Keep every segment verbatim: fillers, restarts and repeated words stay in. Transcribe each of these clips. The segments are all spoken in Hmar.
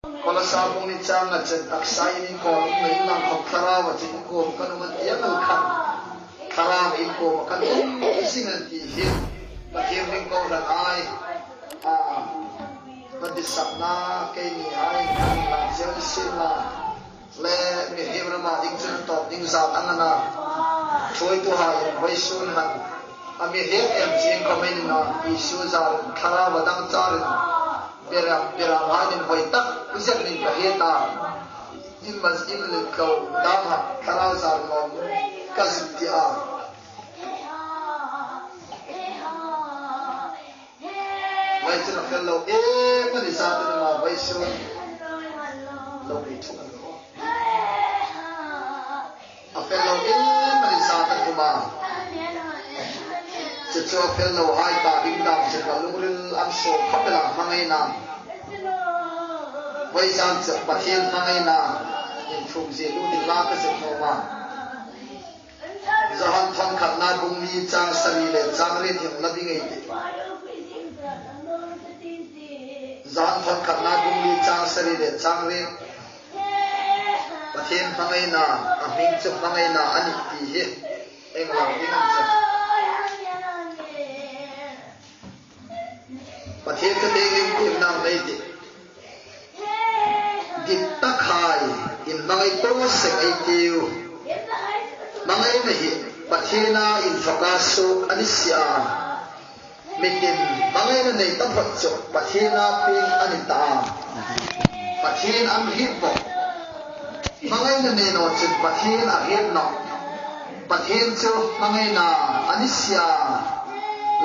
Kolosa bung hni chang nga chen, taksa in inkhawm um nain lang khawm Thlarau a chun inkhawm kan um a ti a, mal khan Thlarau inkhawm kan um zing a ti hi. Pathien ring ko ran ai. A, ka disakna keini hai kan lang zel sin la. Le mihriem rama ding chun tawp ding zat ang a na. Thuoituhai vawisun han a mihriem em ching khawm ei ni naw, Isu zarin Thlarau a dang charin. Bera, bera hai nin hoi tak zet nin ka hriet a. In mas in le ko dam ha Thlarau zar lawm ka zuk ti a. Vawisun a fel lo em a ni zat a ni ma vawisun. Lo ri thung a ni. A fel lo em a ni zat a ni ma. Chu chu a fel lo hai ta ding dam chu ka lungril an so khawp el a, hmangaina. Vawisun chu Pathien hmangaina. In thum zie lu ding la ka zuk naw ma. Johan thawn khatna bung li chang sari le chang riet hi la ding ei tih. Johan thawn khatna bung li chang sari le chang riet. Pathien hmangaina, a hming chu hmangaina a nih ti hi. Eng lang ding am che. Pathien chu ding in dim nang nei ti. Dit tak hai, in hmangai tawk seng ei tiu. Hmangaina hi Pathiena inthawka suok a ni si a. Mitin hmangaina nei taphot chu Pathiena pieng a ni ta. Pathien an hriet bawk. Hmangaina nei naw chun Pathien a hriet nawh. Pathien chu hmangaina a ni si a.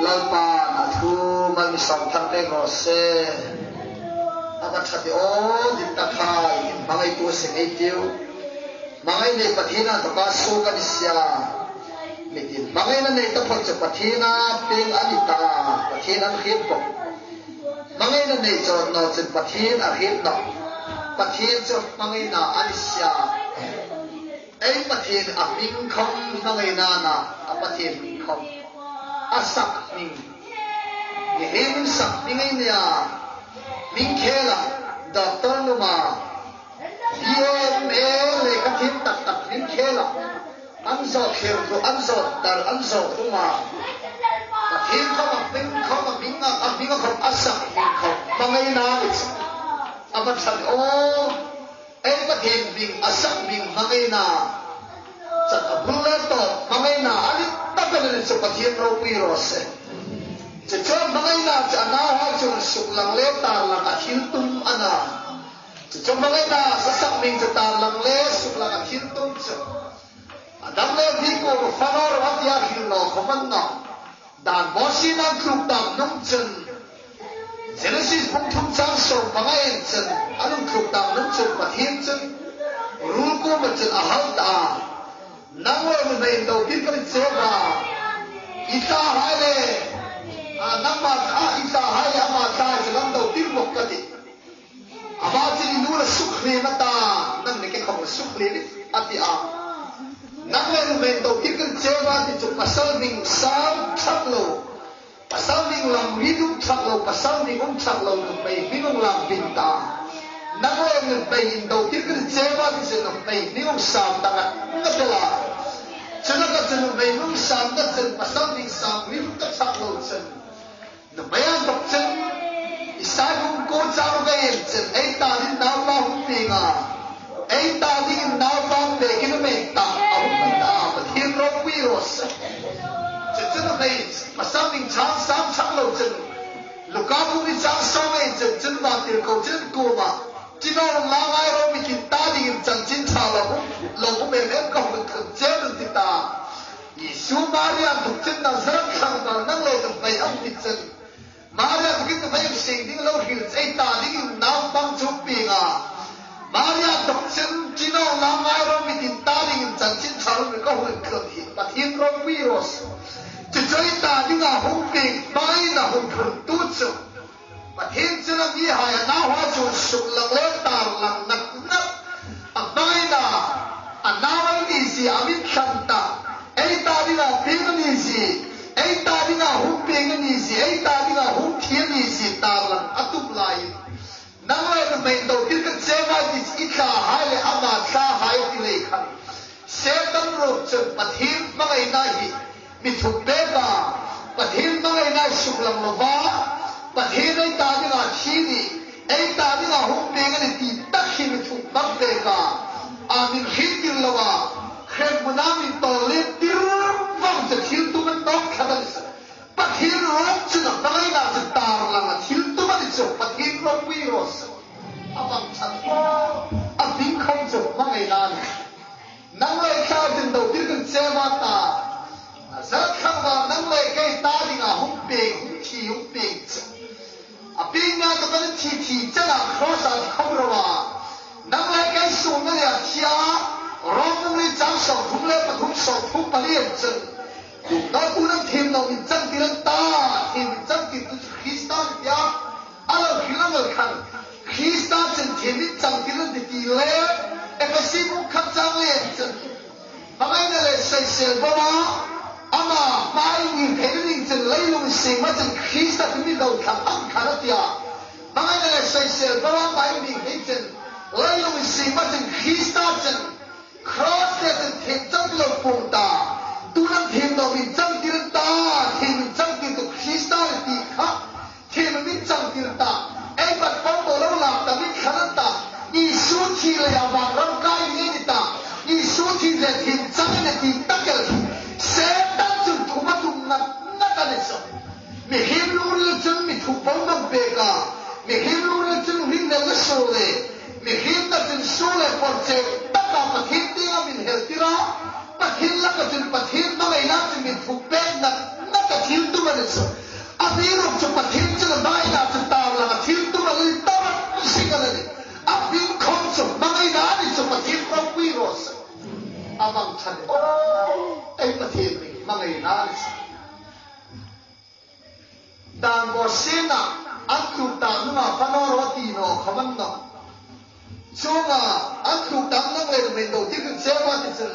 Lalpan a thu mal mi sawm thar pek raw se. A va ṭha ti aw, dit tak hai, in hmangai tawk seng ei tiu. Hmangaina nei Pathiena inthawka suok a ni si a. Mitin hmangaina nei taphot chu Pathiena pieng a ni ta. Pathien an hriet bawk. Hmangaina nei chawt naw chun Pathien a hriet nawh. Pathien chu hmangaina a ni si a. Ei Pathien a hming khawm hmangaina a na, a Pathien hming khawm. A sak hming. Mihriem sak hming ei nia. Hming khela, doctor numa. B A, M A lekha thiem tak tak hming khela. An zawt khel tu, an zawt dar, an zawt uma. Pathien khawm a hming khawm a hming a, a hming a khawm a sak hming khawm. Hmangaina a ni. A va ṭha ti aw. Ei Pathien hming, a sak hming hmangaina. Chak a bul le tawp hmangaina a ni tak a ni chu Pathien ropui raw se. Chu chu hmangaina chu a nauhai chun suklang le tarlang a thil tum a na. Chu chu hmangaina, a sak hming chu tarlang le suklang a thil tum chu. Adam le Eve kuoma fano ro a tia hril naw khawm a ni naw. Dan Mosie an tluk tak hnung chun, Genesis bung thum chang sawm panga en chun, an tluk tak hnung chun Pathien chun ruol kuoma chun a hal ta. Nang le nuhmei indo tir ka ti che a. I thlahai le, a, nangma, a, i thlahai le ama thlahai chu lo indo tir bawk ka tih. Ama chun i nu la sukhliem a ta, nang le kei khawm la sukhliem i, a ti a. Nang le nuhmei indo tir ka ti che a ti chu pasal hming sang thak lo. Pasal hming lam ri dum thak lo, pasal hming um thak lo, nuhmei hming um lam bin ta. Nang le nuhmei indo tir ka ti che a ti chu nuhmei hming um sang ta ka, ka ti la. Chun a ka chun nuhmei hming um sang ka chun pasal hming sang ri dum ka thak lo chun. Nuhmei an bawk chun, Isai bung kuo chang ruk ei en chun, ei ta dingin naupa hung pieng a. Ei ta dingin naupa pêkin a mei ta, a hung pieng ta, Pathien ropui raw se. Chu chu nuhmei, pasal hming chang sang thak lo chun. Luka bung hni chang sawm ei en chun, chun vantirko chun kuoma. Ṭi naw rawh, la ngai ro, mitin ta dingin chanchin ṭha lo um, lo um em em ka hung tlun che a nih ti ta. Isu Maria inthawk chun Nazareth tlangval nang le nuhmei a hung ti chun. Maria inthawkin nuhmei hung sieng ding lo hril che, ei ta dingin naupa chu hung pieng a. Maria inthawk chun ṭi naw rawh, la ngai ro, mitin ta dingin chanchin ṭha lo um ka hung tlun hi Pathien ropui raw se. Chu chu ei ta dinga hung pieng, hmangaina hung phuntu chu. Pathien chun a mihai a nauhai chu suklang le tarlang nat nat. A hmangaina, a nau ei ni zie a mi thlan ta. Ei ta dinga pieng a ni zie, ei ta dinga hung pieng a ni zie, ei ta dinga hung thi a ni zie tarlang a tum lai. Nang le nuhmei indo tir ka Pathien hmangaina hi mi thuk pek a, Pathien hmangaina hi suklang lova, Pathien ei ta dinga thi ni, ei ta dinga hung pek a ni ti tak hi mi thuk hmang pek a, a min hriettir loa, hremhmuna min tawltir vawng chu thil tum a ni nawk tlat a ni sa. Pathien rawng chun a hmangaina chu tar langa thil tum a ni chu, Pathien ropui raw se. A bang chan a ding khawm chu hmangaina a ni. Nang le kei chun dotir kan che va ta. A zat khang va nang le kei ta dinga hung pek, hung thi, hung pek chu. A pieng na ta kan thi thi chana cross a khawm raw a. Nang le kei sung na le a thia. Rom bung li chang sawmthum le pathum, sawmthum pali en chun. Dukna tu'n an thiem nawk inchangtir an ta, thiem inchangtirtu chu Krista a nih tia. A lo hril ang el khan, Krista chun thiem inchangtir an tih ti le, Efesi bung khat chang li en chun. Hmangaina le soisel boa, ama hmai mi thei ding chun leilung siem ma chun Krista chun mi lo thlang ang khan a tia. Hmangaina le soisel boa hmai mi thei chun leilung siem ma chun Krista chun cross le chun thiem chang lo pung ta. Tu'n an thiem nawk inchangtir an ta, thiem inchangtirtu Krista a nih ti kha. Thiem inchangtir ta, ei bat pawng bo lo lak ta, min thlan an ta, Isu thi leia vanram kai ni ni ta, Isu thi le thiem chang ni ti tak el. Setan chun thum a tum ngat ngat a ni chu. Mihriem lungril chun mi thuk vawng vawng pek a, mihriem lungril chun hringnelna suol le, mihriem na chun suol le porche taka Pathien tienga min heltir a, Pathien laka chun Pathien hmangaina chun min thuk pek ngat ngat a thil tum a ni chu. A mi ruok chu Pathien chun a hmangaina chu tar langa thil tum a ni, tar a sing a ni. A hming khawm chu hmangaina a ni chu, Pathien ropui raw se. A bang chan ei Pathien hmangaina a ni chu. Dan bawsietna an tluk tak hnunga fa naw ro ti naw khawm a ni nawh. Chuonga an tluk tak nang le min dotir kan che va ti chun.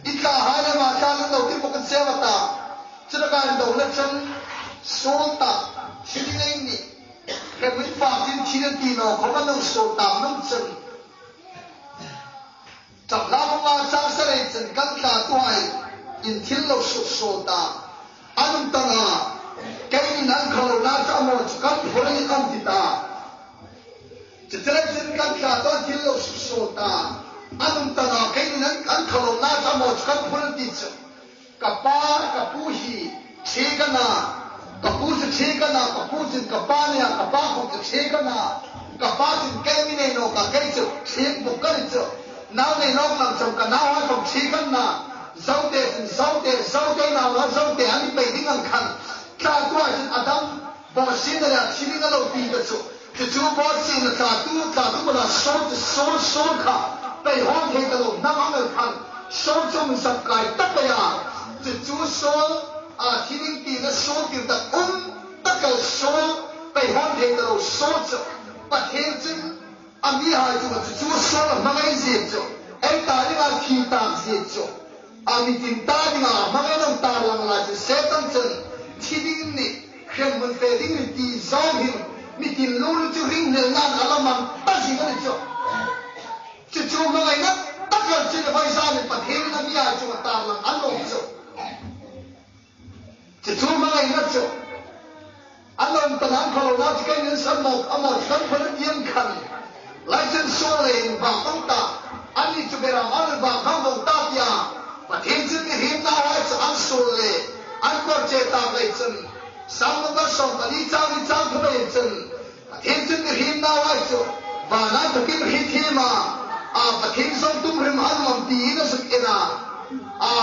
I thlahai le ma thlahai lo ti bawk kan che va ta. Chutaka an dona chun suol ta, thi ding ei nih. Hremhmun fak ding thi ding ti naw khawm a ni nawh suol ta nung chun. Chapla bunga chang sari chun kan thlatuhai in thil lo suksuol ta. An um ta naw a, keinin an khalona chu a maw chu kan phur a nih an ti ta. Chu chu le chun kan thlatuhai thil lo suksuol ta. An um ta naw a, keinin an, an khalona chu a maw chu kan phur a nih ti chu. Ka pa, ka pu hi ṭhe ka na, ka pu chu ṭhe ka na, ka pu chun ka pa nei a, ka pa khawm chu ṭhe ka na, ka pa chun kei mi nei nawk a, kei chu ṭhe bawk ka ni chu. Nau nei nawk lang chun ka nauhai khawm ṭhe ka na, Zote chun Zote, Zote nauhai Zote an pei ding ang khan. Thlatuhai chun a dam, bawsietna le a thi ding a lo ti ta chu. Chu chu bawsietna tlatu, tlatu bula suol chu suol, suol kha pei hawn thei ta lo hnam ang el khan suol chu mi zat kai ta pei a. Chu chu suol a thi ding tina suol tir ta um tak el suol pei hawn thei ta lo suol chu. Pathien chun a mihai chunga chu chu suol a hmangai zie chu. Ei ta dinga thi tak zie chu. A mi tin ta dinga hmangai nawk tar lang lai chu Setan chun thi ding ni, hremhmun fe ding ni ti zawng hin mi tin lungril chu hringnelnain a la man ta zing a ni chu. Chu chu hmangaina tak el chu vawisun hin Pathienin a mihai chunga tar lang a nuom chu. Chu chu hmangaina chu. An lo um ta naw a, an khalona chu keinin an maw, a maw chu kan phur a nih ti ang khan. Lai chun suol le in vak vawng ta. Anni chu beram an vak vawng vawng ta tia. Pathien chun mihriem nauhai chu an suol le an porche tak lei chun. Sam number sawm pali chang li chang thum ei chun. Pathien chun mihriem nauhai chu vana inthokin hriet thiem a. A Pathien zawng tum hrim an um am tiin a suk en a. A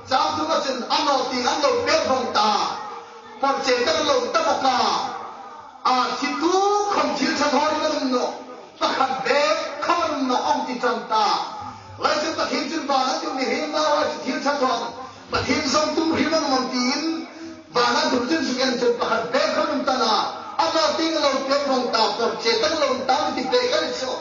chang thuma chun a naw tieng an lo pek vawng ta. Porche tak lo ta bawk a. A thi tu khawm thil ṭha thaw an um nawh. Pakhat bek khawm an um nawh a hung ti ṭan ta. Lai chun Pathien chun vana inthokin mihriem nauhai chu thil ṭha thaw. Pathien zawng tum hrim an um am tiin vana inthokin suk en chun pakhat bek khawm an um ta naw. A naw tieng lo pek vawng ta, porche tak lo ta ti pek a ni chu.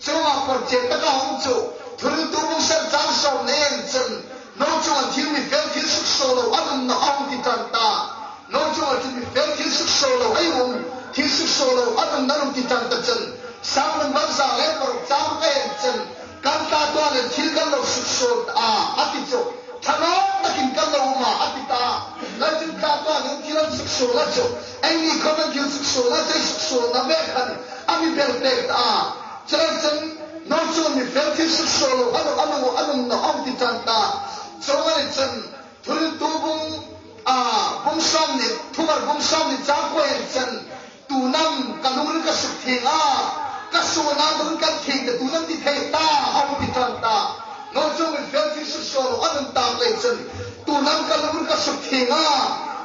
Chuonga porche taka hung chu, Thuhriltu bung sari chang sawm nei en chun, naw chunga thil mi fel thil suksuol lo an um nawh a hung ti ṭan ta. Naw chunga thil mi fel thil suksuol lo ei um, thil suksuol lo an um nawh a hung ti ṭan ta chun. Sam number za le paruk chang ka en chun, Kan thlatuan le thil kan lo suksuol ta a, a ti chu. Thlamuong takin kan lo um a, a ti ta. Leiin thlatuan le thil an suksuol a chu. Eini khawm an thil suksuol a chu, suksuolna ve khan a mi bel pek ta a. Chuleiin chun, naw chu mi fel thil suksuol lo, a lo, a lo, a lo naw a ti tan ta. Chuong a ni chun, Thuhriltu bung, a, bung sawmhni, Thuvar bung sawmhni chang kuo hin chun, Tu'n am ka lungril ka sukthieng a, ka suolna dawngin kan thieng ta, tu'n am ti thei ta, a hung ti tan ta. Naw chu mi fel thil suksuol lo an um tak lei chun, Tu'n am ka lungril ka sukthieng a,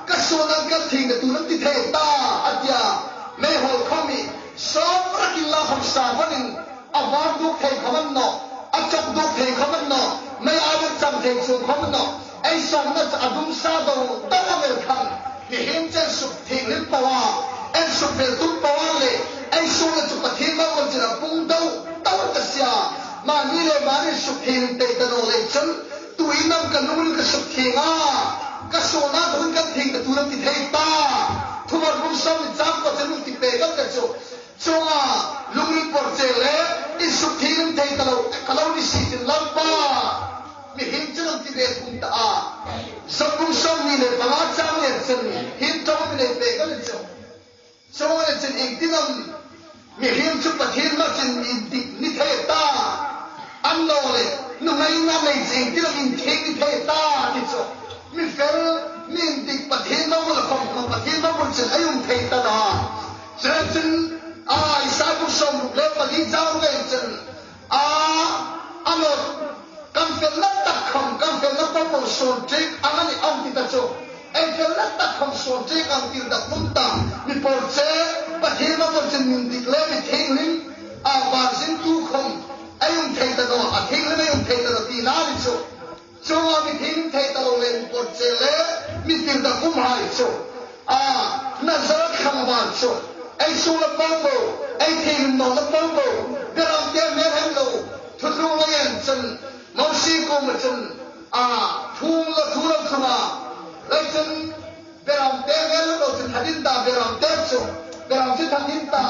ka suolna kan thieng ta, tu'n am ti thei ta, a ti a. Meihawl khawm hi, sawm rakin la khawm sa vanin, a var duk thei khawm a ni naw, a chawk duk thei khawm a ni naw, mei a duk chang thei chuong khawm a ni naw. Ei sawmna chu a dum sa deu deu a vel khan, mihriem chun sukthieng hlim po a, ei sukfel tum po a le, ei suolna chu Pathien mamaw chun a pung deu deu ta si a. Mani le mani sukthieng thei ta naw lei chun, Tu'n am ka lungril ka sukthieng a, ka suolna dawngin kan thieng ta, tu'n am ti thei ta. Thuvar bung sawmhni chang kuo chun ti pek a ni chu. Chuonga lungril porche le, i sukthieng thei ta lo, ka lo ni si chun Lalpa, mihriem chun an ti ve thung ta a. Job bung sawmhni le panga chang le chun, hin ṭawng mi nei pek a ni chu. Chuong a ni chun iengtin am, mihriem chu Pathien hmaa chun indik ni thei ta. Annawleh, nuhmei na nei chun iengtin am inthieng ni thei ta, ti chu. Mi fel, mi indik Pathien mamaw khawm, Pathien mamaw chun a um thei ta naw. Chuleiin chun, a, Isai bung sawmruk le pali chang le chun, a, a naw, kan felna tak khawm, kan felna po po suol chik ang a nih a ti ta chu. Ei felna tak khawm suol chik ang tir dak um ta. Mi porche, Pathien mamaw chun mi indik le mi thienghlim, a, var zingtu khawm, ei um thei ta naw, a thienghlim ei um thei ta naw tina a ni chu. Chuonga mi thienghlim thei ta lo le mi porche le mi tir dak umhai chu, a, Nazareth khang van chu, ei suolna po po, ei thienghlimna po po, beramte hmel hemlo, thuthlung lo en chun, Mosie kuoma chun, a, thu lo, thu lo tlung a, lei chun, beramte hmel hemlo chun that in ta, beramte chu, beram chu that in ta,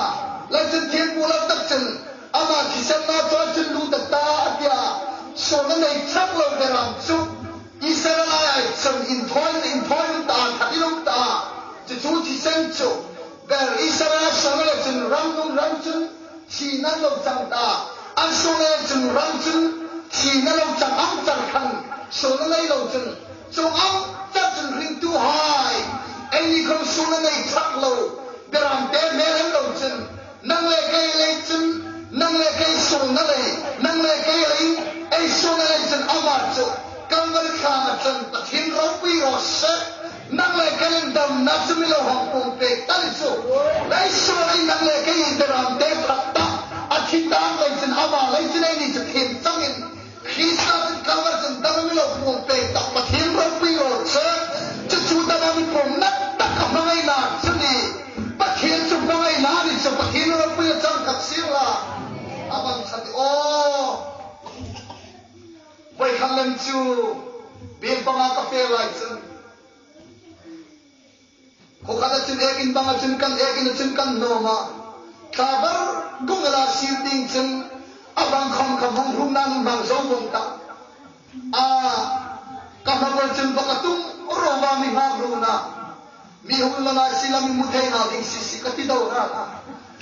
lei chun thil pu lo tak chun, ama thisenna chu a chun lut ta ta a ti a, suolna nei chak lo beram chu, Israel-a chun inthawi, inthawi um ta, that in um ta, chu chu thisen chu, ber Israel-a suolna le chun ram hnung ram chun, thina lo chang ta, an suolna le chun ram chun, thina lo chang ang char khan, suolna nei lo chun, chuong ang char chun ringtuhai, eini khawm suolna nei chak lo, beramte hmel hemlo chun, nang le kei lei chun, nang le kei suolna lei, nang le kei lei, ei suolna lei chun ama chu, Kalvari thlanga chun Pathien ropui raw se, nang le kei lei damna chu mi lo hawng puong pek ta ni chu. Lei suolin nang le kei beramte that ta, a thi tak lei chun ama lei chun eini chu thiem changin, Krista chun Kalvari chun damna mi lo puong pek ta, Pathien ropui raw se, chu chu damna mi puong nat tak a hmangaina chu ni. Pathien chu hmangaina ni chu, Pathien ropui a chang khat sir la. A bang khat aw. Voi khan lem chu, biel panga ka fe lai chun. Khaw khata chun ek in banga chun kan, ek ina chun kan hnawm a. Thla var gung ela sir ding chun, a bang khawm kha hmang hrumna nun hmang zo vong ta. A, ka hma bul chun va ka tung ro va mi hmang hrumna. Mi hung la ngai si la mi hmu theina ding si si ka ti do ra.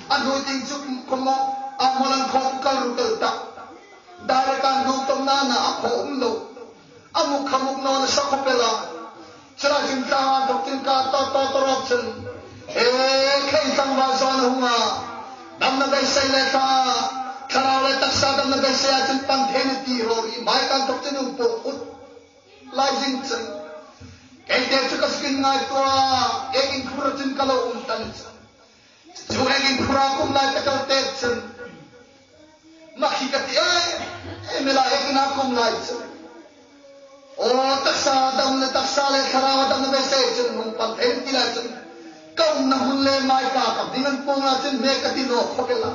A hnuoi ding chu khawm a, a hmalam khawm kal ru kal ta. Direct-a hnuoi tawmna na a khaw um lo. A muk kha muk naw nasa khawp el a. Chulai chun tlang an thawk chun ka taw taw taw rawk chun. E, khei tlangval zawn a hung a. Damna beisei le thla, thlarau le taksa damna beisei a chun pan thei ni ti ro ri. Mai kan thawk chun um po ut. Lai zing chun. Kei te chu ka skin ngaituo a. Ek in khura chun ka lo um ta ni chun. Chu ek in khura kum lai ta kal te chun. Makhi ka ti e, e mi la ek ina kum lai chu. O taksa dam le taksa le thlarau dam le beisei chun hung pan thei ti lai chun. Ka umna hmun le mai ka ka ding an pawng a chun me ka ti naw khawp el a.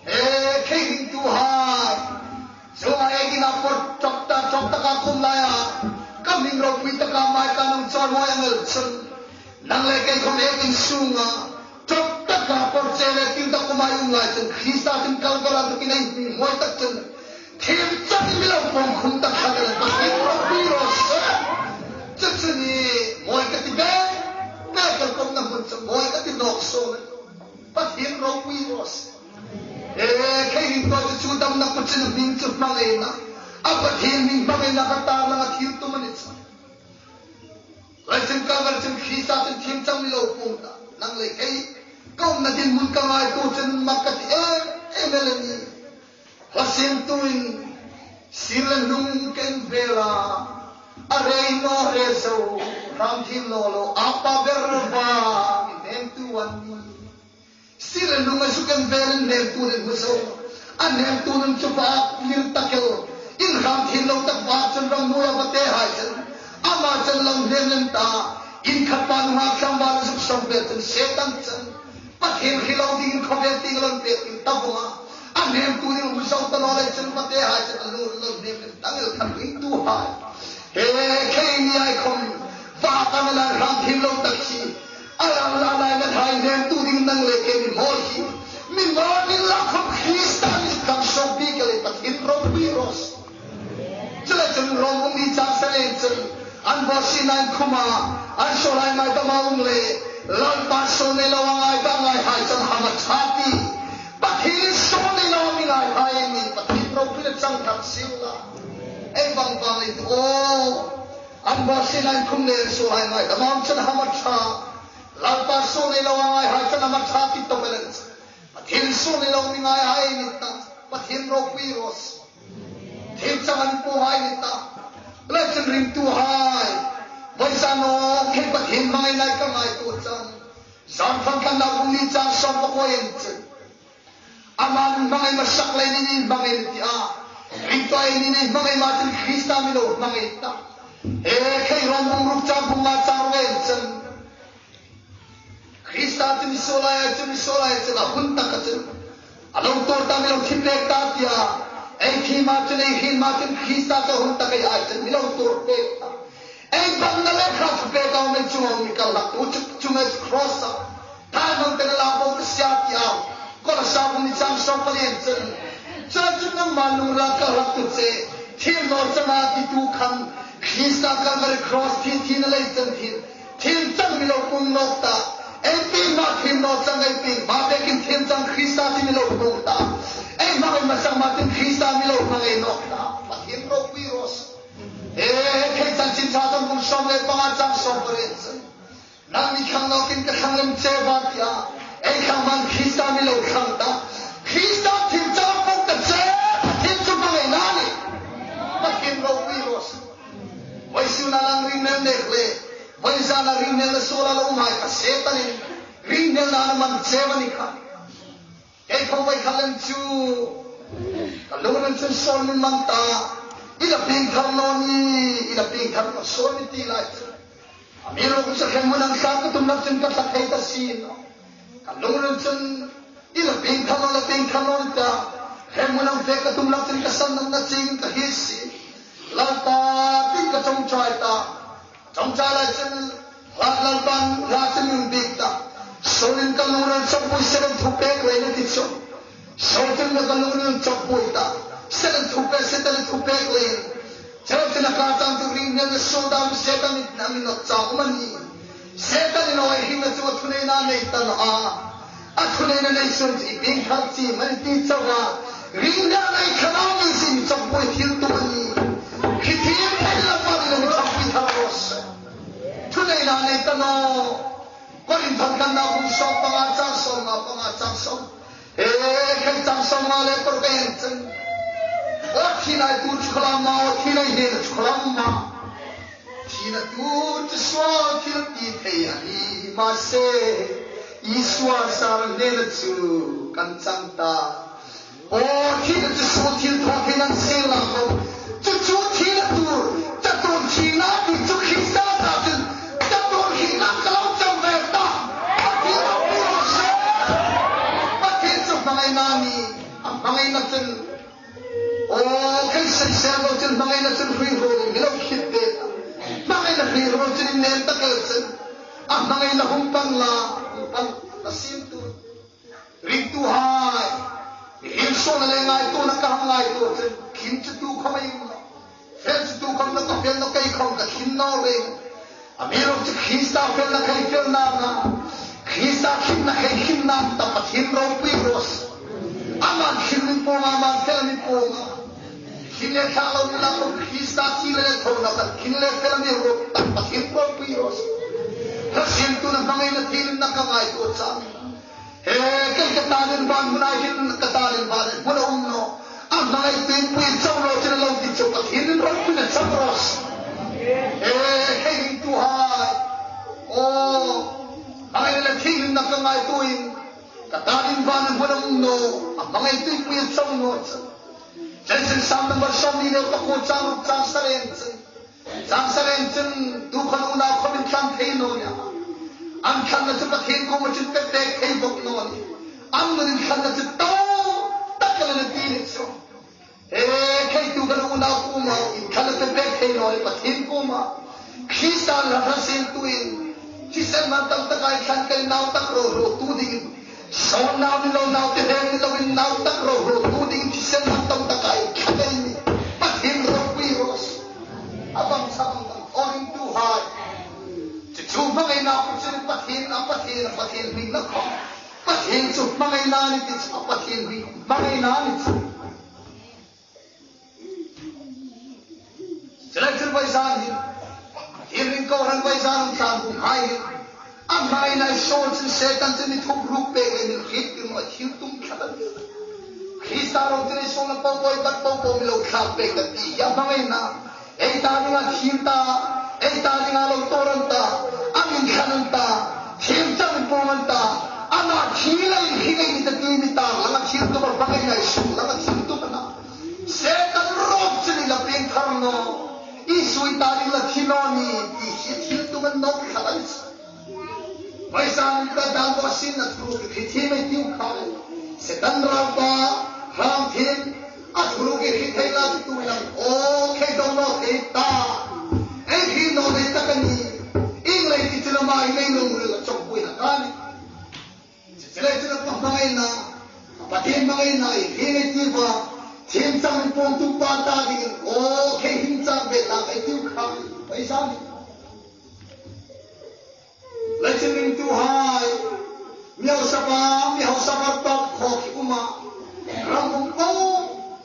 E khei ringtuhai. Chu a ek ina por chawk ta chawk taka kum lai a. Ka hming ropui taka mai ka nung chawl mawi ang el chun. Nang le kei khawm ek in sunga, chawk taka porche le tir tak khawm ei um lai chun Krista chun Kalvari tukin ei hming mawi tak chun. Thiem chang mi lo pawm khum tak khan a la, Pathien ropui raw se. Chu chu ni, mawi ka ti bek, bek ka kawmna hmun chu mawi ka ti nawk sawn. Pathien ropui raw se. E, khei ring ko chu chu damna ku chin hming chu hmangaina. A Pathien hming hmangaina ka tar langa thil tum a ni chu. Lai chun ka ngar chun Krista chun thiem chang mi lo pawm ta. Nang le kei, ka umna dinhmun ka ngaituo chun mak ka ti em em el a nih. Hla siemtuin, sir le hnung ka invela, a rei naw re zo, hram thiem naw lo, a pa ber va, mi hnemtu an nih. Sir le hnung a suk invela hnemtu nen hmu zo. A hnemtu nun chu va lir tak el. In hram thiem lo tak va chun ram nuoia va te hai chun. Ama chun lo hnem lem ta. In khat pa nunghak tlang va suk sawm ve chun Setan chun. Pathien hre lo dingin khawvel tieng a lo pek ding ta vong a. A hnemtu ding hmu zo ta naw lei chun va te hai chun a lo hnem lem ta ngei khan ringtuhai. He, khei ni ei khom, va ka la hram thiem lo tak si. A la la la la hai hnemtu ding nang le kei ni mawl hi. Mi mawl ni la khom Krista ni kan sawm bik le Pathien ropui raw se. Chu le chun Rom bung hni chang sawm le chun. An bawsietna inkhuma, an suol hai ngaidam a um le. Lalpa suol nei lo a ngaidam ngai hai chun hama ṭha ti. Pathien suol nei lo mi ngai hai ni, Pathien ropui le chang thak sien la. Ei bang bang le, o. An bawsietna inkhum le suol hai ngaidam a um chun hama ṭha. Lalpa suol nei lo a ngai hai chun hama ṭha ti tawp el a nih. Pathien suol nei lo mi ngai hai ni ta. Pathien ropui raw se. Thiem chang an puong hai ni ta. Lai chun ringtuhai. Vawisun naw khei Pathien hmangaina ka ngaituo chang. Johan thawn khatna bung hni chang sawm pakua en chun. Ama hmangai hmasak lei ni ni hmangai ti a. Ringtuhai ni ni hmangai ma chun Krista mi lo hmangai ta. E, khei Rom bung ruk chang bung nga chang ruk en chun. Krista chu mi suol lai, chu mi suol lai, chu a hun taka chun. A lo tuor ta mi lo thi pek ta tia. Ei thi ma chun, ei hriet ma chun Krista chu hun taka ei ai chun mi lo tuor pek ta. Ei bang na le kha thu pek a mi chung a mi kal lak tu chu, chu ngai cross a. Tha nang te la bo ka sia tia. Kolosa bung hni chang sawm pali en chun. Chu chu nangma lung la kal lak tu che. Thiem naw chang a ti tu khan. Krista Kalvari cross thi thina lei chun thiem. Thiem chang mi lo pawm nawk ta. Ei pi ma thiem naw chang ei pi ma bekin thiem chang Krista thi mi lo pawm ta. Ei hmangai hmasak ma chun Krista mi lo hmangai nawk ta. Pathien ropui raw se. E, khei Chanchin Ṭha chang bung sawm le panga chang sawm pariet chun. Nangni khang nawkin ka khang lem che va tia. Ei khang man Krista mi lo khang ta. Krista thiem chang pawm ta che. Pathien chu hmangaina a nih. Pathien ropui raw se. Vawisuna nang ringnel nek le, vawisuna ringnelna suola lo um hai kha Setanin ringnelna a man che a ni kha. Kei khawm vawi khat lem chu ka lungril chun suol min mang ta, i la pieng thar naw ni, i la pieng thar naw suol min ti lai chu. Amiruokchu hremhmun ang thlak ka tum lak chun ka thlak thei ta si naw. Ka lungril chun i la pieng thar naw, la pieng thar naw ta. Hremhmun ang fe ka tum lak chun ka sandamna chieng ka hriet si. Lalpa tin ka ṭawngṭai ta. Ṭawngṭai lai chun Lalpan hla chun min biek ta. Suolin ka lungril chawkbuoi Setan thupek leiin a ti chu. Suol chun ka lungril chawkbuoi ta. Setan thupek, Setan thupek leiin. Chawk chun a ka chang chu ringnelna suol dam Setan a mi nawk chang um a nih. Setanin a hringna chu a thuneina nei ta naw a. A thuneina nei suol chu i pieng thar chie am a ni ti chauh a. Ringnelna i khang a mi sin chawkbuoi thiltu a nih. Khi thil thei la pa ni lo mi chawkbuoi thar raw se. Thuneina nei ta naw. Korinth thawn khatna bung sawm panga chang sawm nga, panga chang sawm. E, khei chang sawm nga le paruk en chun. O thina tu chu khalam ma, o thina hi na chu khalam ma. Thina tu chu suol thil ti thei a ni ma se. Isua sar hnena chu kan chang ta. Aw, thina chu suol thil thaw thei nan seng la khom. Chu chu thina tur, chatuon thina ti chu Krista ta chun, chatuon thina ka lo chang ve ta. Pathien ropui raw se. Pathien chu hmangaina a nih, a hmangaina chun. Aw, kan seng seng lo chun hmangaina chun hrui hrui mi lo khit te. Hmangaina hrui hrui chun in nen tak el chun. A hmangaina hung pan la, hung pan la sin tu. Ringtuhai, mihriem suolna le ngaituona ka hang ngaituo chun, khi chu tu khawm ei um nawh. Fel chu tu khawm naw ka fel nawh, kei khawm ka thlin naw reng. Amiruokchu Krista felna kha ei fel nawh a. Krista tlinna kha ei thlin nawh a, Pathien ropui raw se. Aman thlin mi pawng a, aman fel mi pawng a. Thlin le thla lo ni naw khawm Krista thi le thona kha thlin le fel mi ro ta, Pathien ropui raw se. Hla siemtuna hmangaina thilna ka ngaituo chang. He, kei ka ta ding van hmuna hin, ka ta ding van hmuna um naw. A hmangai tuipuia chau naw chun a lo ti chu Pathienin ropuina chang raw se. He, hei ringtuhai. Aw, hmangaina thilna ka ngaituoin, ka ta ding van hmuna um naw. A hmangai tuipuia chau naw chun. Chuleiin Sam number sawmhni le pakuo chang, chang sari chun. Chang sari chun, tu khan unau khawm inthlan thei naw nih a. An thlanna chu Pathien kuoma chun pek pek thei bawk naw nih. An nun inthlanna chu tawp tak a la ni ti ni chu. E, kei tu khan unau kuoma inthlanna pek pek thei naw nih Pathien kuoma. Krista hla hla siemtuin, thisen hman tam taka inthlan ka ni nau tak ro ro tu dingin. Sawn nau ni lo, naute hre ni loin nau tak ro ro tu ding thisen hman tam taka inthlan ei ni. Pathien ropui raw se. A bang chang bang, aw ringtuhai. Chu chu hmangaina chu Pathien, a Pathien, a Pathien hming naw khawm. Pathien chu hmangaina ni ti chu, a Pathien hming hmangaina ni chu. Chuleiin vawisun hin, Pathien ring kohran vawisun tlanhai hin, a hmangaina ei suol chun Setan chun mi thup ruk pek le min hriettir naw thil tum tlat a. Krista ro chun ei suolna po po, ei bat po po mi lo thlak pek a ti, a hmangaina. Ei ta dinga thiem ta, ei ta dinga lo tawran ta, a min thlan an ta, thiem chang pawng an ta, ama thil ei hring ei ni ta ti mi ta, langa thil tum a hmangaina ei suol, langa thil tum a na. Setan ro chun i la pieng thar naw, Isu i ta ding la thi naw ni, ti hi thil tum a nawk thla a ni. Vawisun ka dan bo sin a thuruk khi thi mai tiu khai. Setan ralpa, hram thim, a thuruk khi thei la ti tu lam. Aw, khei dong naw thei ta. Ei khi naw thei ta ka ni. Ieng lei ti chu la mai nei nung ril a chawk buoina ka ni. Chuleiin chu la pa hmangaina, Pathien hmangaina ei hre ngei ti va, thiem chang pawng tu pa ta dingin, aw, khei him chang ve ta ei tiu khai, ei sa ni. Lai chun ringtuhai, mi hausa pa, mi hausa pa tawp khawk hi um a. Ram um po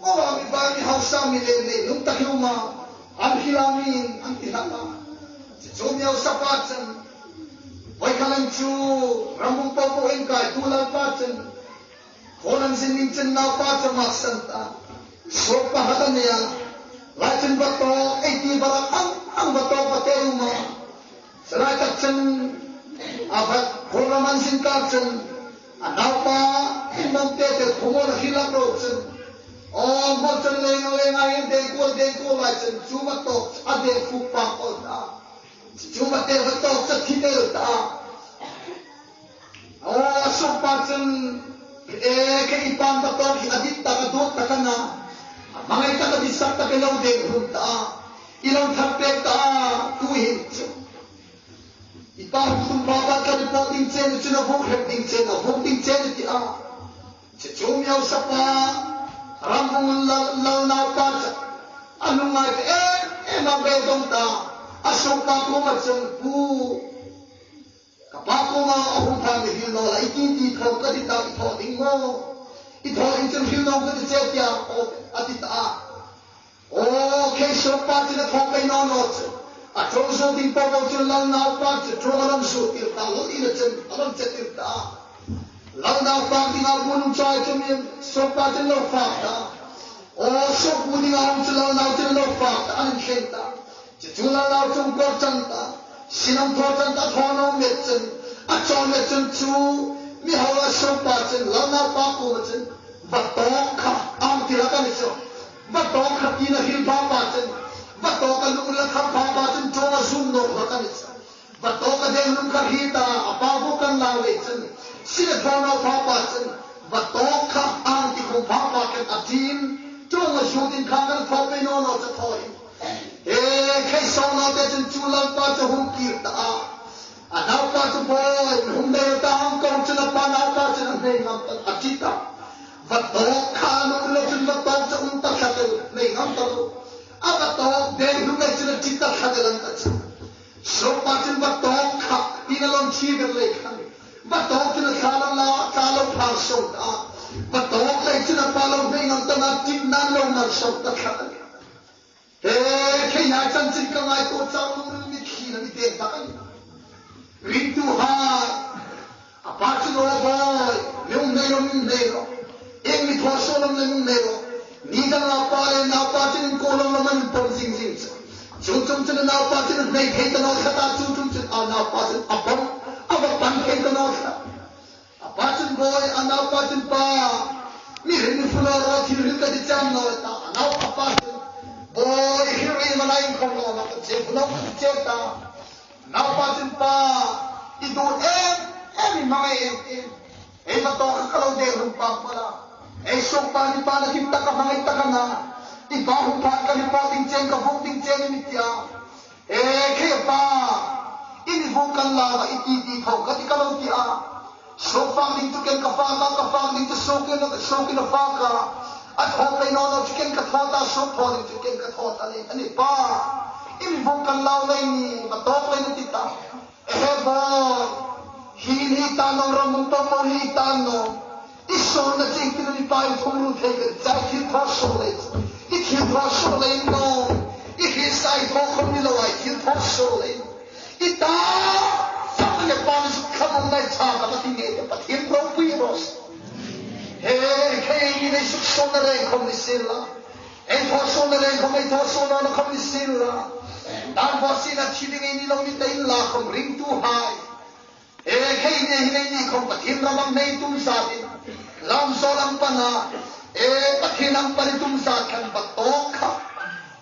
po a mi va, mi hausa mi lem nei nung tak hi um a. An hila mi in, an ti hlak a. Chu chu mi hausa pa chun, voi khalang chu, ram um po po inkaitu Lalpa chun, khaw an zin ning chun naupa chu maksan ta. Suok pakhat a nei a. Lai chun va tawk, ei ti va rak ang ang va tawk va te um a. Chu lai tak chun, a va, khaw lam an zin kar chun, a naupa, in mawm te te khawmuol a hrilak ro chun. Aw, hmaw chun leng leng a in deng kuol, deng kuol lai chun, chu va tawk, a deng fuk pang awl ta. Chu va te va tawk, chu thi tel ta. Aw, a suok pa chun, e, kei i pan va tawk hi a dit tak, a dawt tak a na. A hmangai tak, a ditsak tak, i lo deng hun ta. I lo thar pek ta, tu hin chu. I pa hung tum pa ba ka report ding chen chu na vuk hrep ding chen, a vuk ding chen ti a. Chu chu mi hausa pa, ram hung lal, lal naupa chu. A lungngai ta em em a beidong ta. A suok pa kuoma chun pu. Ka pa kuoma a hung thang mi hril naw la, i ti ti thaw ka ti ta, i thaw ding maw. I thaw ding chun hril naw ka ti che tia, aw, a ti ta. Aw, kei suok pa chun a thaw pei naw naw chu. A ṭawng zuo ding po po chun lal naupa chu ṭawng a lo zuo tir ta, lal ina chun a lo che tir ta. Lal naupa dinga bu nung chai chu mi suok pa chun lo fak ta. Aw, suok bu dinga hung chu lal nau chun lo fak ta, an thleng ta. Chu chu lal nau chu kawr chang ta. Sinam thaw chang ta, thaw naw met chun. A chaw met chun chu mi hausa suok pa chun lal naupa kuoma chun. Va tawk kha, ang ti hlak a ni chu. Va tawk kha tina hril pha pa chun. Va tawk a lungril a kham pha pa chun ṭawng a zum nawk hlak a ni chu. Va tawk a deng lung kha hri ta, a pa bu kan lang ve chun. Sin a thaw naw pha pa chun. Va tawk kha, ang ti khum pha pa kan a tin. Ṭawng a zu ding kha kan thaw pei naw naw chu thaw in. E, khei saw naw te chun chu lalpa chu hung kir ta a. A naupa chu boi, hung dei ta hang kawng chun a pa naupa chun a hnei ngam ta, a ti ta. Va tawk kha, a nung le chun va tawk chu um ta tlat el, hnei ngam chun va tawk kha, tina lawm thi ber lei khan. Va tawk chun a thla lo la, thla lo phar sawm ta. Va tawk lei chun a pa lo hnai ngam ta na, tin nan lo mar sawm ta thla. He, khei hai chanchin ka ngaituo chau, lungril mi thina mi teng tak a nih. Ringtuhai, a pa chun, "Aw boi, mi um nei ro, mi um nei ro. Ieng mi thaw suol am le mi um nei ro." Ni dang a pa le naupa chun inkuo lo lo man pawm zing zing chu. Chu chung chun a naupa chun a hnai thei ta naw kha ta, chu chung chun a naupa chun a pawm, a va pan thei ta naw kha. A pa chun, "Boi," a naupa chun, "Pa, mi hril mi fuk naw ro, thil hril ka ti cham naw," a ta. A naupa pa chun, "Boi, hril ri ma nai khom lo ma ka che, fuk naw ka che ta." Naupa chun, "Pa, i duh em em, i hmangai em em. Ei va tawk kha ka lo deng rum pang pala. Ei suok pa ni pa na kim taka hmangai taka na. I pa hung phat ka ni po ding chen, ka vuk ding chen ni tia. E, khei pa, i ni vuk kan la va i ti ti thaw ka ti ka lo ti a. Suok fak ding chu ken ka fak a, ka fak ding chu suok in, suok in a fak a. A thaw pei naw naw chu ken ka thaw ta, suok thaw ding chu ken ka thaw ta le. A ni pa, i ni vuk kan la lei ni, va tawk lei ni ti ta." Ehe boi, hi ni ta naw, ram mung pawm pawm hi ta naw. I suolna ching tin ni pa i thum ru thei ka chai, thil thaw suol lei. I thil thaw suol lei naw. I hi sai thaw khom ni lo ai, thil thaw suol lei. I ta, sa ka le pa ni suk kham ngai cha ka Pathien nge te Pathien ropui ros. He, khei ni nei suk suolna reng khom ni sien la. Ei thaw suolna reng khom, ei thaw suolna khom ni sien la. Dan bo sina thi ding ei ni lo ni ta inla khom ringtuhai. E, khei ni hi nei ni khom Pathien ram ang nei tum sa din. Lam so lam pana. E, Pathien ang pani tum sa khan va tawk kha.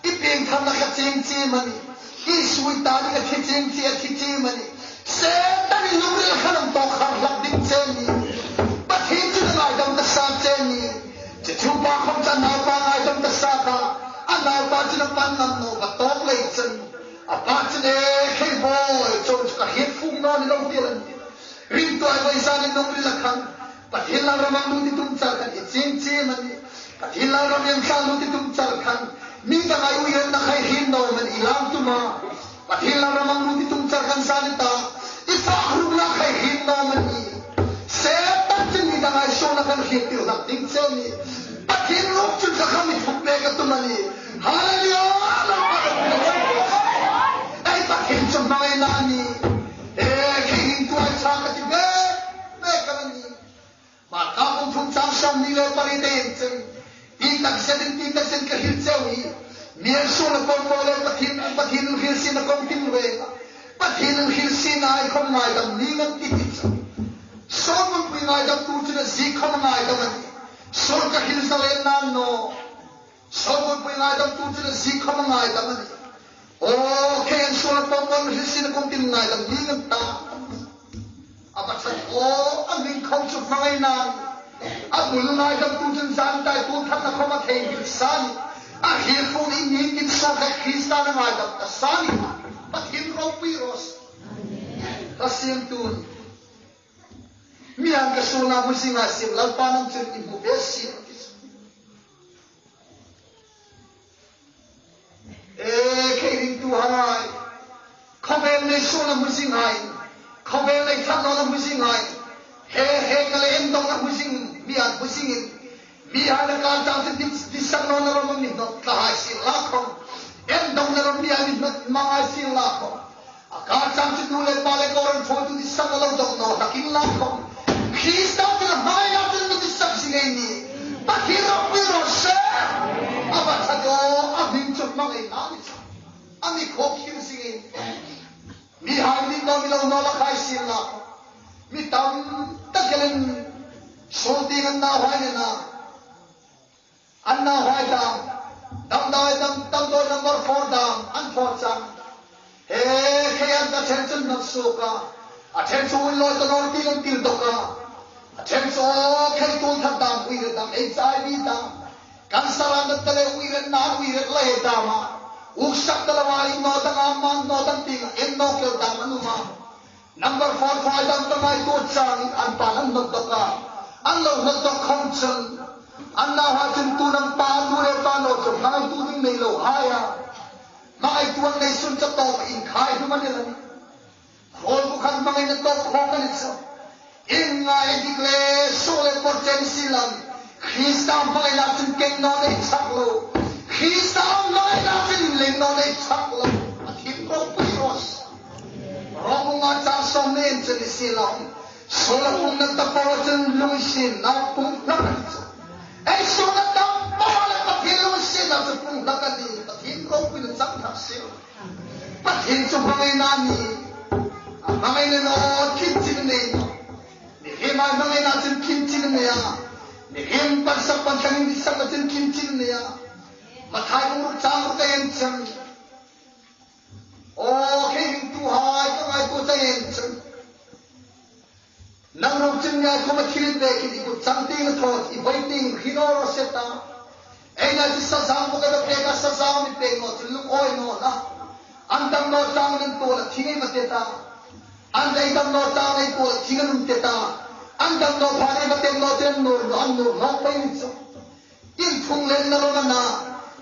I pieng tharna kha ching chim a nih. I sui ta ding a thi ching chi, a thi chim a nih. Setan i lungril kha lam tawk khar hlak ding che ni. Pathien chu ngaidam ta sa che ni. Chu chu pa khom chu a naupa ngaidam ta sa kha. A naupa chu a pan ngam naw, va tawk lei chun. A pa chun, "E, khei boi, chu chu ka hriet fuk naw ni lo ti a nih." Ringtuhai, vawisun i lungril a khan Pathien lam ram ang lut i tum char khan i ching chim a nih. Pathien lam ram ang lut i tum char khan mi dang ai uirenna kha i hriet naw am a nih, i lam tum a. Pathien lam ram ang lut i tum char khan sa ni ta. I fak ruk la kha i hriet naw am a nih. Setan chun mi dang ai suolna khan hriet tir hlak ding che ni. Pathien ruok chun ka kham i thuk pek a tum a nih. Hallelujah! Ei Pathien chu hmangaina a nih. E, khei ringtuhai, cha ka ti bek bek a nih. Marka bung thum chang sawmhni le pariet ei en chun, ti tak zetin, ti tak zetin ka hril cheu hi. Mi an suolna pawm pawm le Pathien, Pathien hril sina kawng tin ve. Pathien hril sina ei khom ngaidam ning an ti ti chu. Suol buoipui ngaidamtu chun a zie khom ngaidam a nih. Suol ka hril sa le nan naw. Suol buoipui ngaidamtu chun a zie khom ngaidam a nih. Aw, khei an suolna pawm pawm hril sina kawng tin ngaidam ning an ta. A va ṭhat, aw, a hming khom chu hmangaina a nih. A bul ngaidamtu chun zan tai tu thakna khom a thei hril sa a nih. A hriet fuk ni ni tin suol kha Krista a ngaidam ta sa a nih. Pathien ropui ros. Ka siemtu. Mi ang ka suolna hmu zinga siem, Lalpa nang chun i hmu ve sien. E, khei ringtuhai. Khawvel nei suolna hmu zinga in. Khawvel nei ṭhat nawna hmu zinga in. He, he ka le endongna hmu zing, mi ang hmu zingin. Mihai le kar chang chu dit, ditsak nawna ram mi hnawt tlahai sien la khom. Endongna ram mi ang mi hnawt hmangai sien la khom. A kar chang chu nu le pa le kohran thaw tu ditsak a lo dong naw hlak inla khom. Krista chu hmangaina chun mi ditsak zing ei nih. Pathien ropui raw se. A va ṭhat, aw, a hming chu hmangaina a nih. A mi khawkhir zing ei nih. Mihai mi naw mi lo naw la khai sien la khom. Mi tam tak elin suol tieng an nauhai nena. An nauhai dam, damdawi dam, damdawi number four dam, an thaw chang. He, khei an ta ṭhen chun hnawt suok a. A ṭhen chu uilawi ta naw ti an tir dawk a. A ṭhen chu, aw, khei tuolthat dam, uire dam, H I V dam. Cancer an ta le uire nan, uire lai dam a. Uksak ta lo a, in naw dang a, man naw dang tieng, en naw kel dam an um a. Number four fai dam ka ngaituo chang an pa an hnawt dawk a. An lo hnawt dawk khom chun. An nauhai chun tu nang pa nu le pa naw chu ngaitu ding nei lo hai a. Ngaitu an nei sun cha tawp in khai hnu man el a nih. Khawl bu khan hmangaina tawp khawk a ni chu. Ieng ngai dik le suol le por chen si lam. Krista hmangaina chun keng naw nei chak lo. Krista hmangaina chun leng naw nei chak lo. A thim ropui ros. Rom bung nga chang sawm nei en chun ni si lam. Suol a pungna ta po chun lungsietna pung hlak a ni chu. Ei suol a ta po le Pathien lungsietna chu pung hlak a ni. Pathien ropuina chang hlak si. Pathien chu hmangaina ni. A hmangaina naw, khin chin nei naw. Mihriem a hmangaina chun khin chin nei a. Mihriem pansak pansan in ditsakna chun khin chin nei a. Mathai bung ruk chang ruk a en chun. Aw, khei ringtuhai, ka ngaituo chang en chun. Nang ruok chun ngai khawma thil inbe kit i kut chang tieng a thaw, i voi tieng hri naw raw se ta. Ei na chu sazam bawk a, pek a, sazam i pek naw chun lungawi naw la. An dam naw chang nan tuol a, thing ei va te ta. An dam naw chang ei tuol a, thing an um te ta. An dam naw pha ei va te naw chun an nuor naw, an nuor naw pei ni chu. Inthungletna lo na,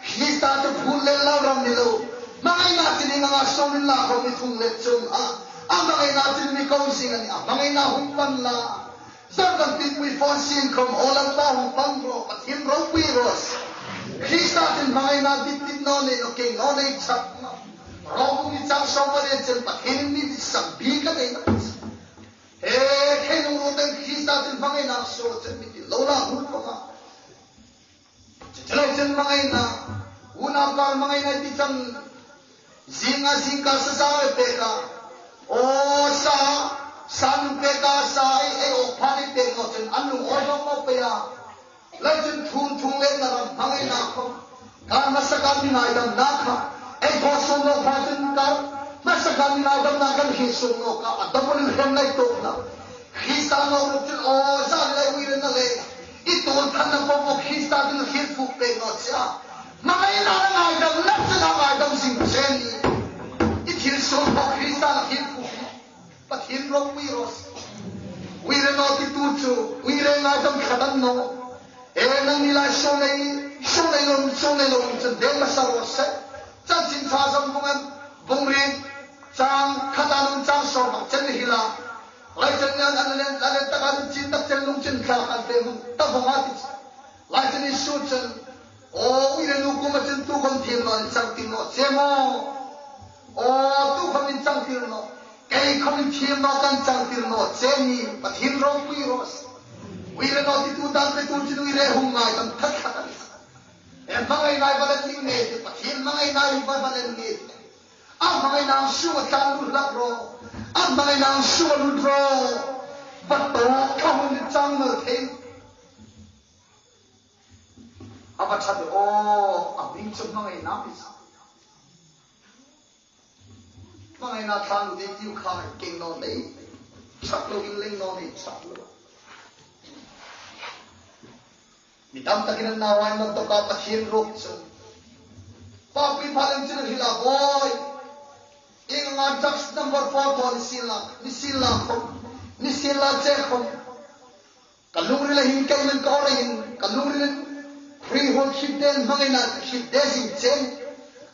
Krista chu phun let lo ram ni lo. Hmangaina chu ni nga sawm in la khawm i thunglet chun a. A hmangaina chu mi ko zing a ni a. Hmangaina hung pan la. Zan kan pit pui fon sin khawm o Lalpa hung pan ro. Pathien ropui ros. Krista chu hmangaina dit dit naw nei naw, keng naw nei chak naw. Rom bung ni chang sawm a le chen Pathien mi dit sak bik a nei naw. He, khei nung ro ten Krista chu hmangaina so chen mi ti lo la hul ko ma. Chulai chen hmangaina, unau kar hmangaina ti chun, zinga zingkar sa sa ei pek a. O sa, sa nun pek a, sa ei, ei ok pha ei pek naw chun, an lungawi naw naw pei a. Lai chun thun thungletna ram hmangaina khawm. Kar hmasa kar mi ngaidamna kha. Ei thaw suol naw pha chun kar hmasa kar mi ngaidamna kan hriet suol naw kha. A double hriet lai tawk na. Krista naw ruok chun aw zan lai uire na le. I tuol thanna po po Krista ding hriet fuk pek naw che a. Hmangaina ngaidamna chun a ngaidam zing che ni. I thil suol po Krista hriet fuk. Pathien ropui ros. Uire naw titu chu, uire ngaidam khat a ni naw. E nangni lai suol nei, suol nei lo, suol nei lo chun deng hmasa raw se. Chanchin Ṭha Johan bung, bung riet, chang khat a nun chang sawm chen ni hi la. Lai chen ni an, an len, an len tak an chin tak chen lung chin thla kan fe hmun ta vong a ti. Lai chen Isu chun, aw, uire nu kuoma chun tu khawm thiem naw in chang tir naw che maw. Aw, tu khawm in chang tir naw. Kei khawm in thiem naw kan chang tir naw che ni, Pathien ropui ros. Uire naw titu dang petu chun uire hung ngaidam that that a ni. E hmangaina ei va len ding ni, Pathien hmangaina ei va len ni. A hmangaina sunga tlan lut hlak ro. A hmangaina sunga lut ro. Va tawk kha hun chang mal thei. A va ṭha de aw, a hming chu hmangaina mi sa. Hmangaina tlan lut ei tiu kha keng naw nei. Chak lo in leng naw nei chak lo. Mi tam takin an nau ai man tawka Pathien ruok chu. Pa pui pha lem chun hi la boi. Ieng ang drugs number four thaw ni sien la, ni sien la khawm. Ni sien la che khawm. Ka lungrila hin kei man ka awl a hin, ka lungrila hin hriet huol khit den hmangaina khit de zing chen.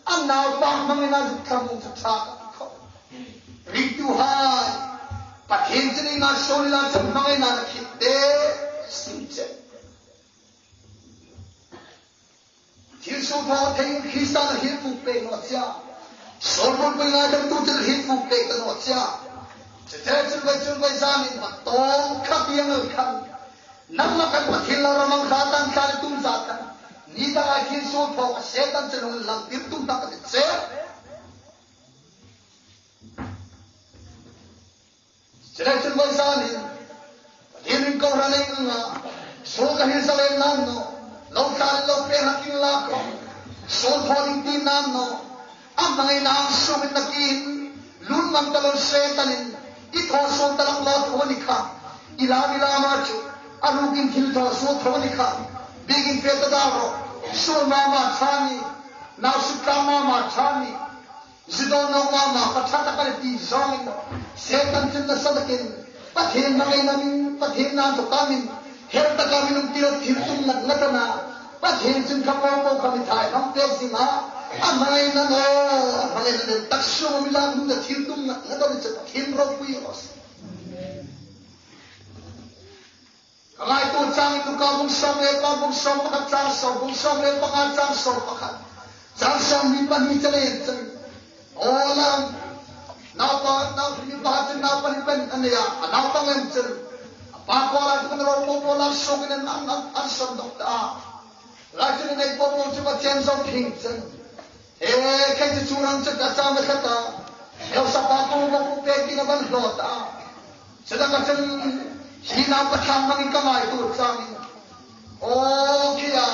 An naupa hmangaina zuk thlamuong chu ṭha ka ti khawp. Ringtuhai, Pathien chun ei ngai suol la chun hmangaina khit de zing chen. Thil suol thaw thei Krista hriet fuk pek naw che a. Suol buoipui ngaidamtu chun hriet fuk pek ta naw che a. Chete chun vai chun vai zanin va tawng kha tieng el khan. Nangma kan Pathien lo ramang kha tan khan tum zat khan. Ni dang ai thil suol thaw kha Setan chun hung lang tir tum tak a ti che. Chulai chun vai zanin, Pathienin kohran ei hang a, suol ka hril sa lem nam naw, lo tlan lo pe hak in la ko, suol thaw ding ti nam naw, a hmangaina sungin nakin, lun man ta lo Setanin, i thaw suol ta lak lo thaw ni kha, i lam i lam a chu, a rukin thil thaw suol thaw ni kha, biekin fe ta da ro, suol mama ṭha ni, nau suk tlang mama ṭha ni, Zu dawn nawk mama kha ṭha tak a ni ti zawngin, Setan chun nasa takin, Pathien hmangaina min, Pathien na tawka min, hel taka min um ti lo thil tum ngat ngat a na, Pathien chun kha po po kha mi thai hmang pek zing a, A hmangaina naw, a hmangaina naw, tak suong mi lak nun a thil tum na, na dawr chu Pathien ropui raw se. Ka ngaituo chang tu ka bung sawm le pa bung sawm pakhat chang sawm, bung sawm le panga chang sawm pakhat. Chang sawm hni pahni chang en chang. Aw lam, naupa, naupa hni pakhat chun naupa hni pahni an nei a, a naupa ngei chun. A pa kuoma chun ro po po lam suongin an, an, an, an sawm dawk ta. Lai chun an nei po po chu Pathien zo phing chun. E, kei chu chu rang chu ka chang le kha ta. Heusa pa ko ko ko pe ki na ban lo ta. Chu da ka chun hi naupa thang mani ka ngaituo chang. O, kia.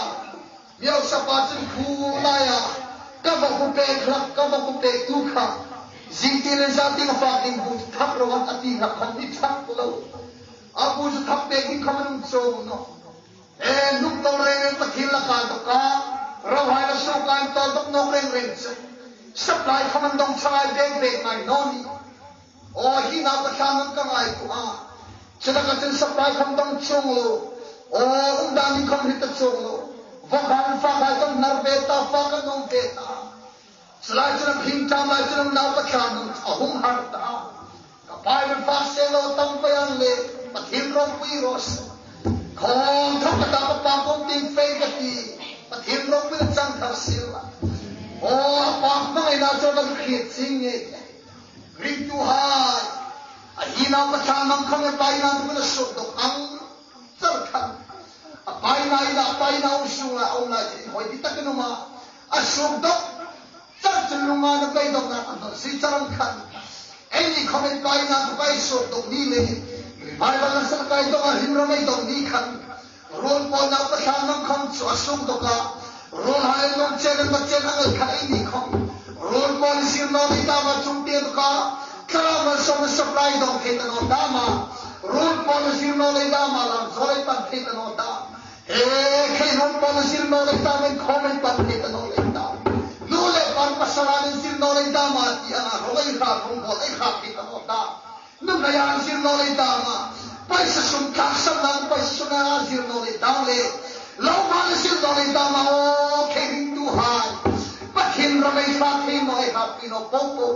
Heusa pa chun khu lai a. Ka ba ku pe kha, ka ba ku pe tu kha. Zing ti le za ti ma fa ding bu thak ro an a ti na khom ni thak lo. A bu chu thak pe ki khom nung cho no. E, hnuk tawk reng reng Pathien la ka dawk a, rohai la suok a, intawl dawk nawk reng reng chu. Supply khom an dawng chang a, bek bek ngai naw ni. Aw, hi naupa thang an ka ngaituo a. Chu laka chun supply khom dawng chuong lo. Aw, um dan ding khom hre ta chuong lo. Vawkhai, fakhai kan nar ve ta, fa kan nawm ve ta. Chu lai chun a phing tam lai chun naupa thang a hung har ta. Ka pai le fa se lo tam pa yang le, Pathien ropui raw se. Khawm thawk ka ta ka pa kuom tieng fe ka ti, Pathien ropui le chang thar sila. Aw, a pa hmangaina chu ka hriet ching nge. Ringtuhai, a hi naupa thang ang khom e paina tu na suk dawk ang. Char khan. A paina ina, a paina um sunga, a um lai chun hoi ti takin um a. A suk dawk. Char chun lunga na bei dawk na kan dawk si char ang khan. Eini khom e paina tu kai suk dawk ni le. Revival na sa kai dawk a him ro mei dawk ni khan. Ruol pawl naupa thang ang khom chu a suk dawk a. Ruolhai lawm chen an ma chen ang khan eini khom. Ruol pawl zir naw lei dam a chung tieng ka. Thlarauma sawm supply dawng thei ta naw dam a. Ruol pawl zir naw lei dam a lam zo lei pan thei ta naw dam. He, khei ruol pawl zir naw lei dam en khom en pan thei ta naw lei dam. Nu le pa pasal an zir naw lei dam a ti a ro lei kha rum bo lei kha thei ta naw dam. Nuhmei an zir naw lei dam a. Paisa sum tak sam nan paisa sum an zir naw lei dam le. Lo ma le zir naw lei dam a o khei ringtuhai. Pathien ram ei fa thei naw ei hap pi naw po po.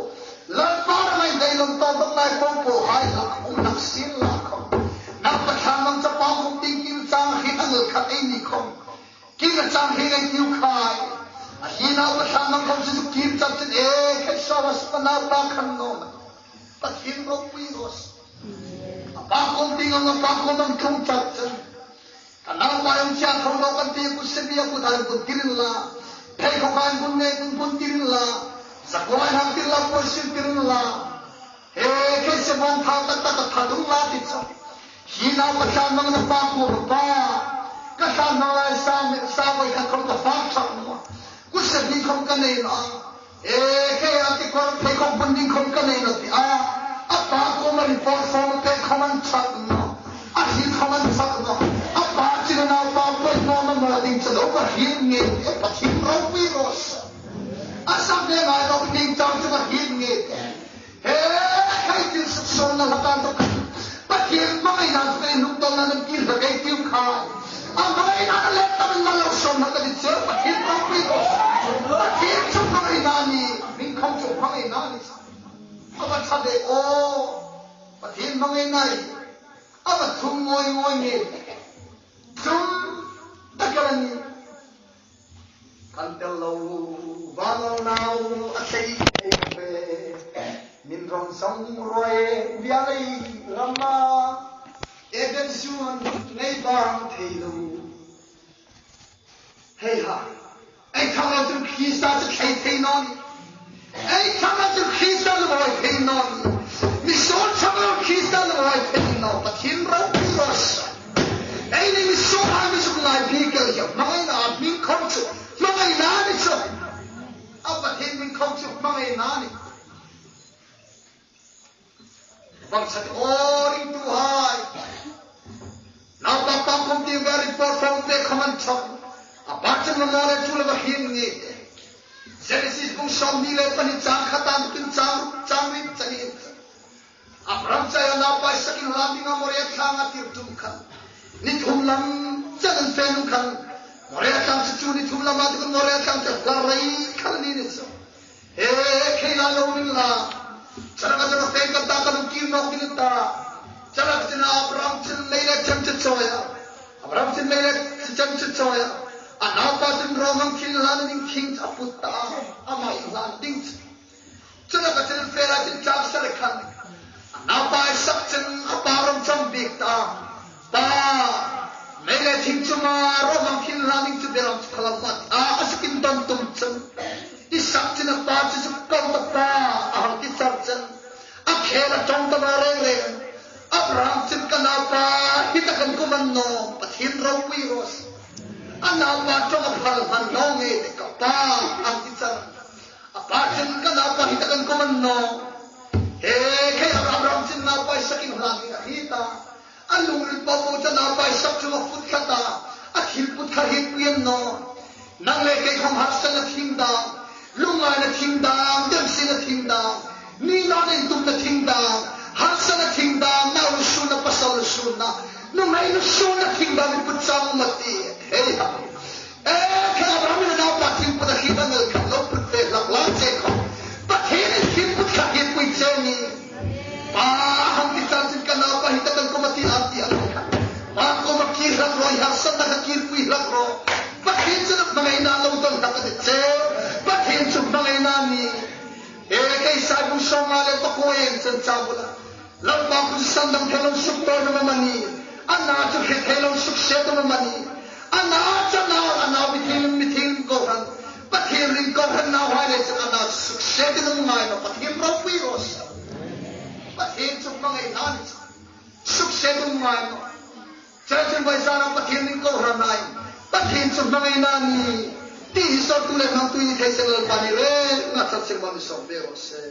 Lalpa ram ei dei lawm tawk dawk lai po po hai la um nak sin la khom. Naupa thang ang chapa khom tieng kir chang hi ang khat eini khom. Kir chang hi ei tiu khai. A hi naupa thang ang khom chu kir chang chun e khei sawa sa naupa khan naw. Pathien ropui raw se. A pa kuom tieng ang, a pa kuom ang tlung chak chun. Ka naupa ang chia tho lo kan ti ku se bia ku dan ku tirin la. Pheikhawk an kun ne kun kun tirin la. Zakua hang tir la ku sil tirin la. He, khei se bawng thau tak tak a tha dung la ti chu. Hi naupa thang ang na pa kuom pa. Ka thang ang lai sa mi, sa voi khat khom ka fa chak naw. Ku se bi khom ka nei naw. E, khei a ti kor pheikhawk bun ding khom ka nei naw ti a. A pa kuoma report form pek khom an chak naw. A hriet khom an chak naw. A pa china naupa poi naw ma ma ding chu lo ka hriet nge. E, Pathien ropui raw se. A sak le ngai lo ding chang chu ka hriet nge. He, khei thil suk sawm na la kan dawk. Pathien hmangaina chu kei hnuk tawk na nan kir ka kei tiu khai. A hmangaina na le tam na lo sawm na ka ti che Pathien ropui raw se. Pathien chu hmangaina ni, min khom chu hmangaina ni. A va tha de o. Pathien hmangaina ni. A va thum ngoi ngoi ni. Thum ta ka ni. Kan tel lo vangnau a thei thei ve. Min rawng sawng ruoi vial ei rama. Eden suon nei bang thei lo. Hei ha. Ei thang lo chun Krista chu thei thei naw ni. Ei thang lo chun Krista lo voi thei naw ni. Misuol thang lo Krista lo voi thei naw. Pathien ropui raw se. Eini misuol hai mi suk ngai phi kel hi. Hmangaina min khom chu. Hmangaina ni chu. A Pathien min khom chu hmangaina ni. Bang sa ti o ringtuhai. Naupa pa kuom tieng report form pek khom an chak. A pa chun ma naw le chu la ba hin nge. Genesis bung sawmhni le pahni chang khat a tukin chang, chang riet chang in. Abraham chau a naupa Isakin hlan dinga Moria thlanga tir tum khan. Ni thum lam chang an fe nung khan. Moria tlang chu chu ni thum lama tu Moria tlang chu hla rei khal ni ni chu. He, khei la lo min la. Chara ka chara fe ka ta ka lu ki nok ni ta. Chara ka china Abraham chin lei le chem chu choya. Abraham chin lei le chem chu choya. A naupa chun ro mang thil la ni ding thing a put ta. Ama in la ding chu. Chun a ka chil fe la chin chak sa le khan. A naupa Isak chun a pa ram cham bik ta. Pa, mei le thing chunga ro mang thil la ning chu beram chu khala mat. A, a sikin don tum chun. Isak chun a pa chu chu kal ta pa, a hang ki char chun. A khel a chong ta ba reng reng. Abraham chun ka naupa, hi ta kan kuman no, Pathien ropui ros. A naupa chong a phal man no nge te ka pa, a hang ki char. A pa chun ka naupa hi ta kan kuman no. He, khei Abraham chun naupa Isak in hlan ni a hi ta. A lungril po po chun naupa Isak chu a put kha ta. A thil put kha hi pui an no. Nang le kei khom harsa na thing dam. Lungngai na thing dam, dem si na thing dam. Ni na nei tum na thing dam. Harsa na thing dam, na u su na pasal su na. Nungai nu su na thing dam, i put chang ma ti. Hei ha. E, kha Abraham in a naupa thing put a khi ta ngal kha lo put ve hlak hlak che kha. Pathien in thing put kha hi pui che ni. Pa, hang ti chang chun ka naupa hi ta kan kuoma ti a ti a lo kha. Pa kuoma kir hlak ro, i harsa na kha kir pui hlak ro. Pathien chu hmangaina lo don hlak a ti che. Pathien chu hmangaina ni. E, kei sai bu so ma le pa ko en chen cha bu la. Lalpa khut sandam thei lo suk tawi na mani. A na chu hre thei lo suk se tu mani. A na cha na, a na mi thil, mi thil kohran. Pathien ring kohran na hai le cha a na suk se tu ngai ma Pathien ropui ros. Pathien chu hmangaina ni. Suk se tu ngai ma. Cha chun vai sa na Pathien ring kohran nai. Pathien chu hmangaina ni. Ti hi so tu le mang tu ni thei se Lalpa ni le. Nga cha se ma mi so be ro se.